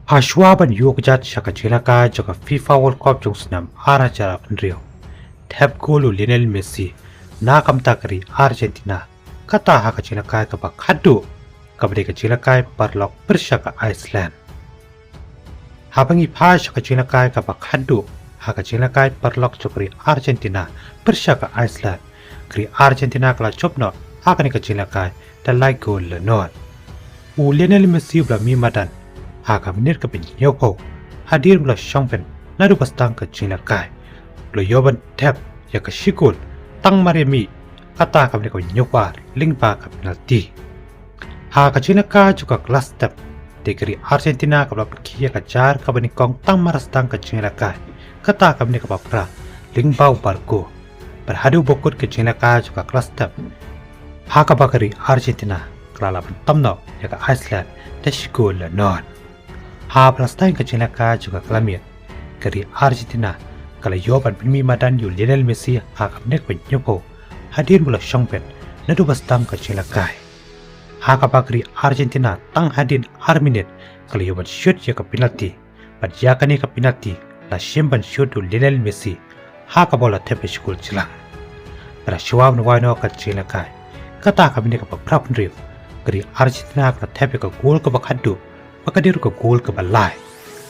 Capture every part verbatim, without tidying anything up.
Hashwa ban ïoh kjat sha ka jingïalehkai jong ka FIFA World Cup jong snem ar hajar arphew hynriew, thep gol u Lionel Messi na ka bynta ka ri Argentina, kata ha ka jingïalehkai kaba khatduh, kaba dei ka jingïalehkai paralok pyrshah ka Iceland. Haba ngi phai sha ka jingïalehkai kaba khatduh ha ka jingïalehkai paralok jong ka ri Argentina pyrshah ka Iceland, ka ri Argentina ka la jop noh ha kane ka jingïalehkai da lai gol la nod. U Lionel Messi u la mih madan ha ka minit kaba hynñiewphew hadien ba la shongpen naduh ba sdang ka jingïalehkai. U la ïoh ban thep ïa ka shi gol tang mar ïa mih, kata ha ka minit kaba hynñiewphew ar lyngba ka penalti. Ha ka jingïalehkai jong ka klas thep, te ka ri Argentina ka la pynkhih ïa ka jar kaba nyngkong tang mar sdang ka jingïalehkai, kata ha ka minit kaba phra lyngba u Barco. Bad haduh ba kut ka jingïalehkai jong ka klas thep, ha kaba ka ri Argentina ka la lah ban tam noh ïa ka Iceland da shi gol la nod. Haba la sdang ka jingïalehkai jong ka klas miet, ka ri Argentina ka la ïoh ban pynmih madan ïa u Lionel Messi ha ka minit kaba hynñiewphew hadien ba la shongpen naduh ba sdang ka jingïalehkai. Ha kaba ka ri Argentina tang hadien ar minit ka la ïoh ban shoot ïa ka penalti, bad ïa kane ka penalti la shim ban shoot da u Lionel Messi ha kaba u la thep ïa shi gol jlang. Bad hashwa ban wai noh ka jingïalehkai, kata ha ka minit kaba phra phew hynriew, ka ri Argentina ka la thep ïa ka gol kaba khatduh, bad ka dei ruh ka gol kaba lai,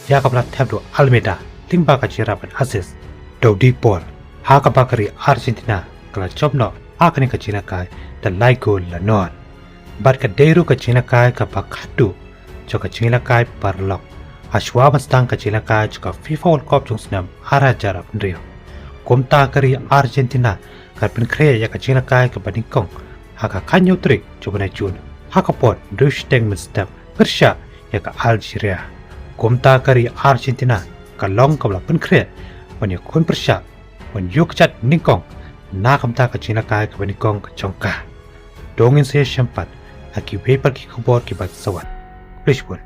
ïa kaba la thep da u Almeida lyngba ka jingïarap bad assist da u De Paul, ha kaba ka ri Argentina ka la jop noh ha kane ka jingïalehkai da lai gol la nod. Bad ka dei ruh ka jingïalehkai kaba khatduh jong ka jingïalehkai paralok hashwa ban sdang ka jingïalehkai jong ka FIFA World Cup jong snem ar hajar arphew hynriew. Kumta ka ri Argentina ka la pynkhreh ïa ka jingïalehkai kaba nyngkong ha ka khathynñiew tarik jong u bnai Jun ha ka por hynriew shiteng mynstep pyrshah ïa ka Algeria. Kumta ka ri Argentina ka long kaba la pynkhreh ban ïakhun pyrshah ban ïoh kjat nyngkong na ka bynta ka jingïalehkai kaba nyngkong ka jong ka. To ngin sa ïashem pat ha kiwei pat ki khubor kiba sawat. Khublei shibun.